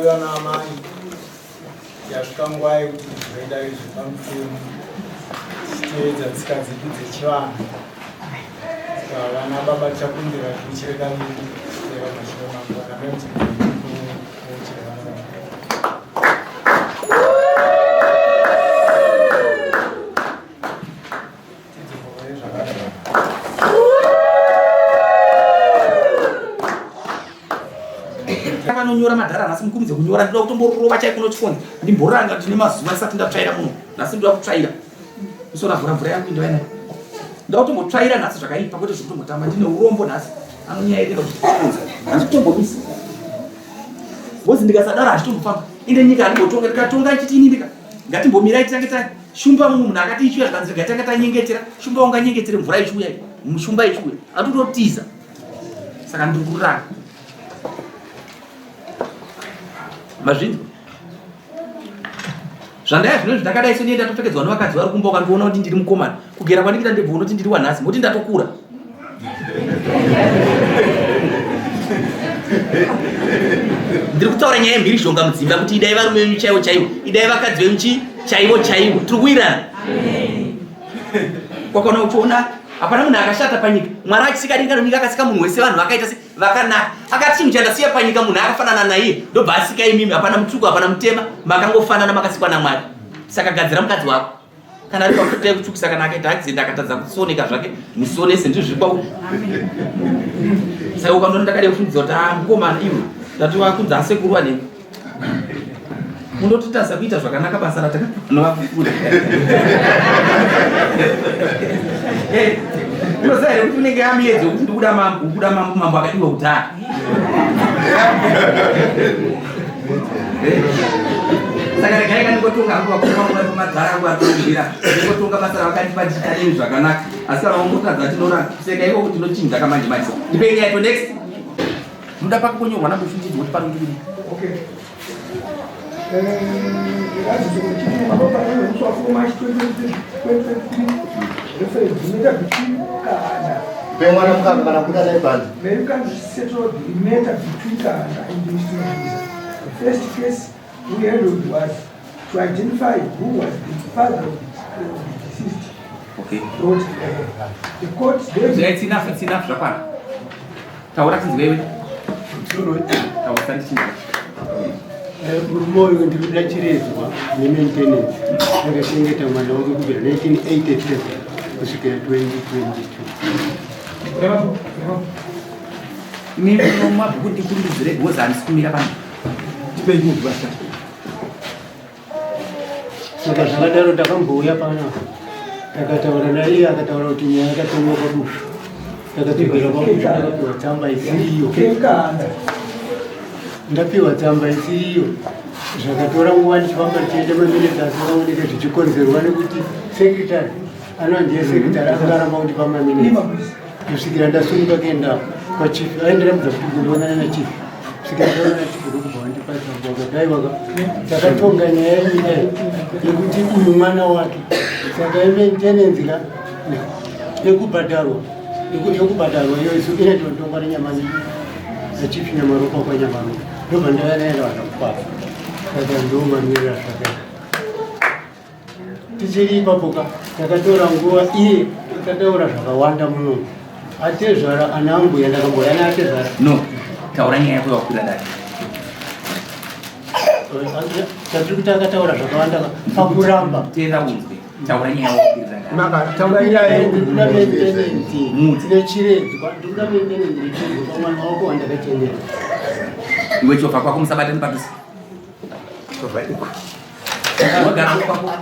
Vana amai, yasvika nguva yekuti tizoenda zvepamutemo tichitevedza tsika dzedu dzechivanhu. Saka vana baba tichakumbira tiuchire kaviri tichiteva mashoko mambo vana mai muchikuuchira vana baba. Vanonyora madhara nhasi mukurumidze kunyora ndinoda kutomborova chai kuno chifonzi ndimboranga ndine mazuva ndisati ndatsvaira muno nhasi ndoda kutsvaira musora vhura mvura yangu indova nayo ndoda kutombotsvaira nhasi zvakaipa kwete zvekutombotamba ndine urombo nhasi anonyairira kuti chifonzi handisi kutombomisa bhozi ndikasadaro hazvitombofamba inde nyika handimbotonga ndikatonga ichiti ini ndika ngatimbomirai titange ta shumba mumwe munhu akati ichiuya zvikanzi regai tanga tanyengetera shumba unganyengetere mvura ichiuya shumba ichiuya atototiza saka ndiri kurara mazvinzwa zvandaya zvino zvindakadai seniye ndatopfekedzwa nevakadzi vari kumba ukandiona kuti ndiri mukomana kugera kwandikuita ndebvu unoti ndiri wanhasi moti ndatokura ndiri kutaura nyaya yemhirizhonga mudzimba kuti idai varume venyu chaivo chaivo idai vakadzi venyu chi chaivo chaivo tiri kuwirana kwakaona uchiona hapana munhu akashata panyika mwari achisika denga nenyika akasika munhu wese vanhu vakaita se vakanaka akati chinhu chandasiya panyika munhu akafanana naiye ndobva asika imimi hapana mutsvuku hapana mutema makangofanana makasikwa namwari saka gadzira mukadzi wako kana ari pakuta yekutsvukisa kana akaita accident akatadza kusoneka zvake musonese ndizvo zviri kwauri saka ukanona ndakadai kufungidzira kuti ah mukomana iwe ndati wakunzi asekuru anemi munototadza kuita zvakanaka basa ratakanovakukura unoziva here kuti unenge yamiyedzo kuti ndikuda mambo ukuda mambo mambo akadiwa kudhara saka regai kandingotonga hangu vakuru vangu vari kumadhara angu atombira ndingotonga basa ravakandipa ndichiita neni zvakanaka asi kana wangotadza tinora kuseka ikoko tinochinja kamanje manje ndipei nyaya to next muda pakunyorwa nambofungidzwa kuti pari kuti Okay. Mwana mukaka kana kuda nebhandi. May you can settle the matter between Kahanda and Mr. The first case we handled was to identify who was the father of the, of the deceased. Okay. Wrote, the court then... It's enough, it's enough, zvakwana. Taura tinzwe iwe. Taura sandichinzwa. Murume uyu ndiri kuda chiredzwa nemaintenance akachengeta mwana wake kubvira 1987 kusvikira 2022. Mimi mabhuku ndikurumbidzire because handisi kumira pano. Tipei mubasa. Saka zvakadaro takambouya panapa takataura naiye akataura kuti nyaya yakatongwa kwabushu takadzokera kwabushu takapiwa tsamba isiriyo ndapiwa tsamba isiriyo zvakatora nguva ndichifamba ndichienda maminitsi asingaoneke zvichikonzerwa nekuti sekretary anova ndiye sekretary akaramba kundipa maminitsi kusvikira ndasumuka kuenda kwachief aindiramidza kuti kundoonana nachief kusvikira ndaonana nachief ndokubva wandipa tsamba wakati aiwaka takatonga nyaya yenyika yekuti uyu mwana wake saka imaintenance ka yekubhadharwa yekubhadharwa iyo isu inetotongwa nenyamani nachief nyamaropa kwanyamaropa ndobva ndauya naenda vana kukwapa saka ndomamirira zvakaita Tichiri ipapo ka takatora nguva iye takataura zvakawanda muno. Atezvara ana ambuya ndakamboya naatezvara. No, taura nyaya yako yawakwira dare. Chatiri kuti akataura zvakawanda ka pakuramba. Teera unzwe. Taura nyaya yawakwira dare. Maka taura nyaya yekuda maintenance. Nechiredzwa, ndikuda maintenance nechiredzwa pamwana wako wandakachengeta. Iwe chovha kwako musabatani padhuze. Chovha iko.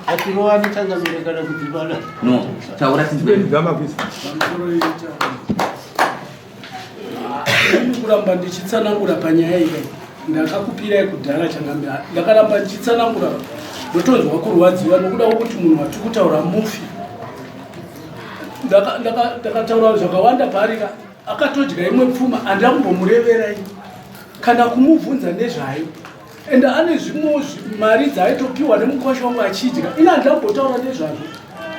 Atirovani changamire kana kudzipana. No, taura tinzwe. Kuramba ndichitsanangura panyaya iyi ndakakupirai kudhara changamire ndakaramba ndichitsanangura ndotonzwa kurwadziwa nokuda kwokuti munhu watiri kutaura mufi ndakataura zvakawanda paari akatodya imwe pfuma handina kumbomurevera ini kana kumubvunza nezvayo and ane zvimwewo mari dzaaitopiwa nemukwasha wangu achidya ini handina kumbotaura nezvazvo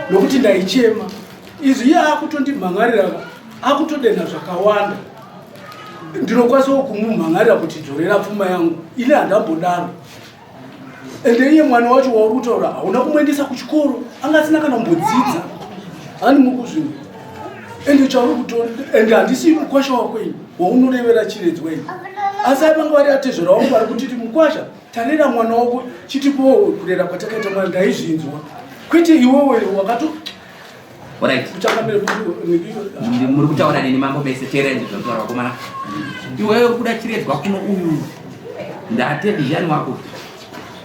nokuti ndaichema izvi iye akutondimhan'arira akutodenha zvakawanda. Ndinokwanisawo kumumhan'arira kuti dzorera pfuma yangu. Ini handambodaro. Ende iye mwana wacho wauri kutaura hauna kumuendesa kuchikoro, anga asina kana kumbodzidza. Hani muri kuzvinhu. Ende chauri kutora, ende handisi mukwasha wako ini waunorevera chiredzwa ini. Asi vanga vari atezvera wangu vari kutiti mukwasha tarera mwana wako chitipowo kurera kwatakaita mwana ndaizvinzwa. Kwete iwewe wakato Alright. Muri kutaura neni mambo mese teererai ndizvo vakomana. Iwewe kuda chiredzwa kuno uyu. Ndate ndiani wako?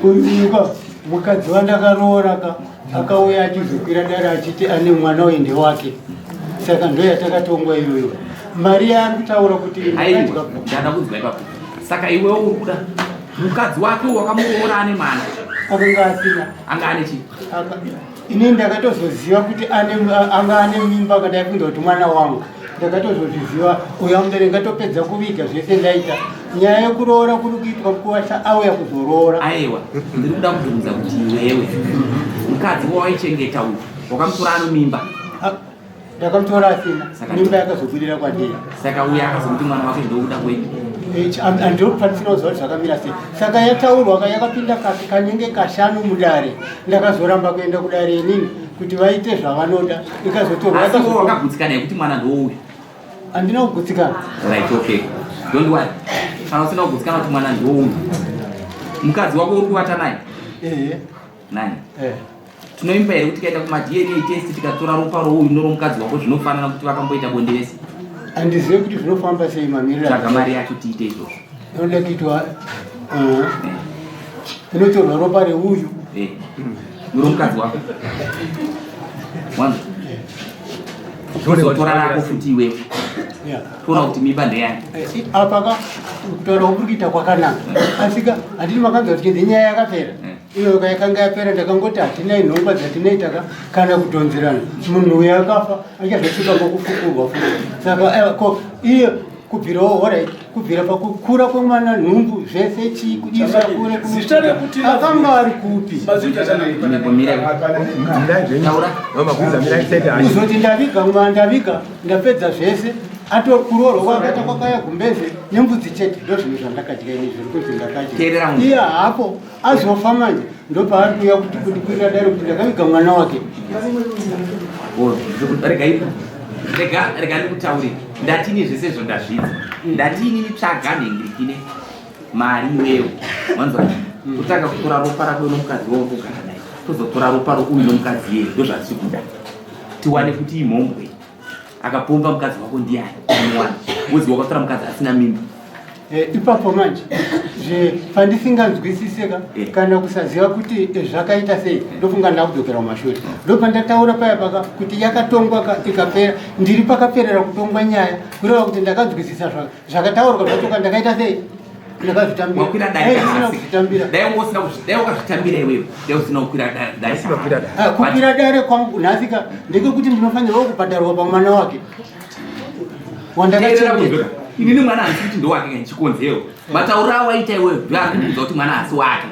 Uyu ka mukadzi wandakaroora ka akauya achizokwira dare achiti ane mwana uyu ndewake. Saka ndo yatakatongwa iyoyo. Mari yaari kutaura kuti ndakadya. Ndada kunzwa ipapo. Saka iwewe uri kuda mukadzi wake wakamuroora ane mwana. Akanga asina. Anga ane chii? Ini ndakatozoziva kuti anga ane mimba akadai kunge kuti mwana wangu ndakatozozviziva uyo ambere ngatopedza kuviga zvese ndaita nyaya yekuroora kuri kuitwa mukuwasha auya kuzoroora. Aiwa, ndiri kuda kubvunza kuti iwewe mukadzi wawaichengeta uyu wakamutora ano mimba? Ndakamutora asina mimba, yakazobudira kwandiri. Saka uya akazokuti mwana wake ndokuda kwenyu? Andinopanisira kuziva kuti zvakamira sei. Saka yataurwa yakapinda kanenge kashanu mudare, ndakazoramba kuenda kudare inini kuti vaite zvavanoda, ikazotorwa. Asi iwe wakagutsikana yekuti mwana ndouyu? Handina kugutsikana. Right, okay, don't worry. Kana usina kugutsikana kuti mwana ndouyu, mukadzi wako uri kuvata naye? Ehe. Nani? Tinoimba here kuti tikaenda kuma-DNA test tikatora ropa rouyu noromukadzi wako zvinofanana kuti vakamboita bonde vese? Handizive kuti zvinofamba sei mamiriro. Tsvaga mari yacho tiite izvozvo. Inoda kuitwa inotorwa ropa reuyu noromukadzi wako, wanza tozotora rako futi iwewe, toona kuti mimba ndeyani. Apa ka kutaura kuri kuita kwakanaka, asika handiti makanzwa kuti chinzi nyaya yakapera iyo yakanga yapera. Ndakangoti hatina nhongwa dzatinoita ka kana kudhonzerana, munhu uyo akafa achazosvika ngokufukurwa futi. Saka ko iye kubvirawo horait, kubvira pakukura kwemwana, nhumbu zvese chii kudisa kure Zita rekuti akanga ari kupi? Kuzoti ndaviga mwana, ndaviga, ndapedza zvese, atokuroorwa kwakaita kwakaya gumbeze nembudzi chete, ndo zvinhu zvandakadya ini zviri kunzi ndakadya. Teerera munhu. Iye hapo azofa manje, ndopaari kuuya kuti kundikwirira dare kuti ndakaviga mwana wake. Rega ndikutaurire. Ndatini zvese izvo ndazvidza. Ndati inini tsvaga nhengirikine mari iwewe, wanzwa? Kutanga kutora ropa rako nomukadzi wauri kugara naye, tozotora ropa rouyu nomukadzi iyeye. Ndo zvatiri kuda tiwane kuti imhombwe akapomba mukadzi wako ndiani. Unowana wozi wakatora mukadzi asina mimba. Ipapo manje pandisinganzwisiseka kana kusaziva kuti zvakaita sei, ndofunga ndakudzokera kumashure. Ndopandataura paya paka kuti yakatongwa ka ikapera, ndiri pakaperera kutongwa nyaya, kureva kuti ndakanzwisisa zvakataurwa zvacho ka ndakaita sei, ndakazvitambira. Wakwira dare. Ndisina nhasi. kuzvitambira. Dai wakazvitambira iwewe, dai usina kukwira dare. Ah, kukwira dare kwangu nhasi ka ndekekuti ndinofanirwa kubhadharwa pamwana wake Teerera wandakachengeta. kunzweka. Inini mwana handisi kuti ndowake kana chikonzero matauriro awaita iwewe ndo ari kundiudza kuti mwana hasi wake,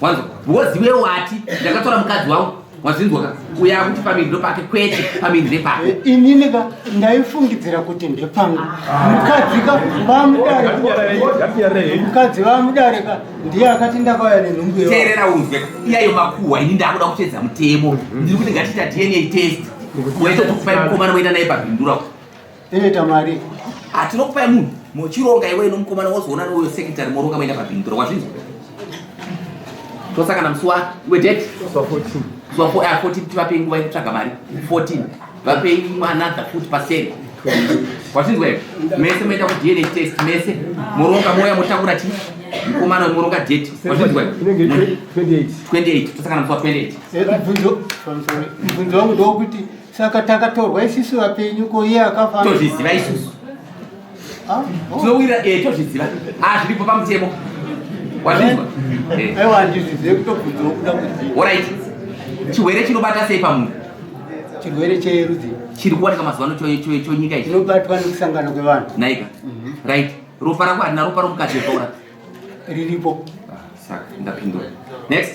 wanzwa? Because iwewe wati ndakatora mukadzi wangu, wazvinzwa ka? Uyo akuti pamiri ndopake, kwete, pamiri ndepako. Inini ka ndaifungidzira kuti ndepangu. Mukadzi ka vamudare, mukadzi vamudare ka ndiye akati ndakauya nenhumbu iyo. Teerera unzwe, iyayo makuhwa. Ini ndakuda kuteedza mutemo. Ndiri kuti ngatiita DNA test, waita tokupai mukomana moenda naye pabhindura. Inoita mari. Hatinokupai munhu, mochironga iwewe nomukomana, wozoona nouyo secretary, moronga moenda pabhindura, wazvinzwa? Tosangana musi wa iwe date musi wa 14. Tivapei nguva yekutsvaga mari 14, vapei another futi paseri, wazvinzwa iwe? Mese moenda kuDNA test mese, moronga, moya motakura chi mukomana, moronga date, wazvinzwa iwe? 28, tosangana musi wa 28. Mubvunzo, pamusoro, mubvunzo wangu ndowokuti saka takatorwa isisu vapenyu, ko iye akafa? Tozviziva isusu. Ah, oh. Tinowira, tozviziva. Ah, zviripo pamutemo, wazvinzwa? Aiwa, handizvizive, kutobvunzawo kuda kuziva. Alright, chirwere chinobata sei pamunhu? Chirwere cherudzi? Chiri kuwanika mazuva ano chonyika ichi. Chinobatwa nekusangana kwevanhu. Naika, right, ropa rako harina ropa romukadzi wepaura? Riripo. Saka ndapindura. Next.